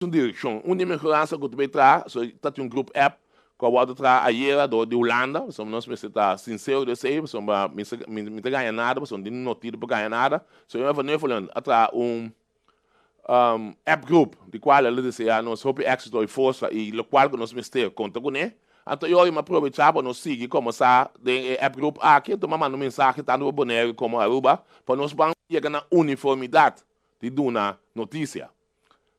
Un direkshon. Un di mehoransa ku ta bai traha, so ta tin un grup app ku a wòrdu traha ayera dor di Hulanda, pasobra nos mester ta sinsero di esei, pasobra mi mi ta gaña nada, pasobra no tin notido pa gaña nada. So Eva van Nuffelen a traha un app group di kual el a desea nos hopi éksito i forsa i lokual ku nos mester konta kuné. Anto e ora mi a probechá pa nos sigui kombersá den e app group aki, anto mi a manda un mensahe tantu pa Bonaire komo Aruba pa nos ban yega na uniformidat di duna notisia.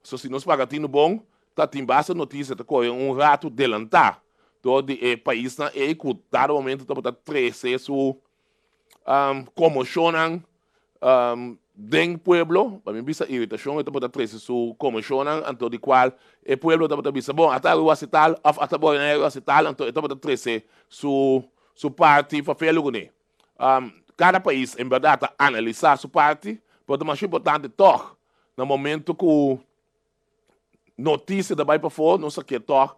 So si nos paga tinu bon, ta tin basta notisia ta kore un ratu delantá dor di e paisnan ei ku dado momento tabata trese su komoshonnan den pueblo, pa mi bisa iritashon, e tabata trese su komoshonnan anto di kual e pueblo tabata bisa bon ata Aruba hasi tal òf ata Bonaire hasi tal, anto e tabata trese su parti fafelu kuné. Kada pais en bèrdat ta analisá su parti, pero ta masha importante tòg na momento ku notisia ta bai pafó nos ta ke tòg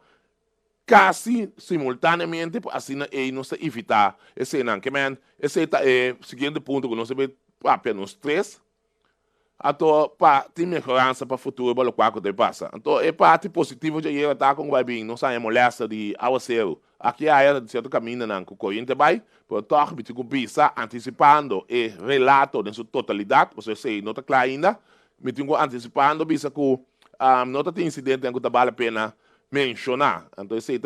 kasi simultaneamente pa asina ei nos ta evitá eseinan. Ke men esei ta e siguiente punto ku nos ta bai papia nos tres. Anto pa tin mehoransa pa futuro pa lokual ku ta e pasa. Anto e parti positivo dje ayera ta kon ku bai bin nos haña molèster di awaseru. Aki aya ta di sierto kamindanan ku koriente bai, pero tòg mi tin ku bisa antisipando e relato den su totalidat, pasobra esei no ta kla ainda, mi tin ku antisipando bisa ku no ta tin insidentenan ku ta bale pena menshoná. Anto esei ta.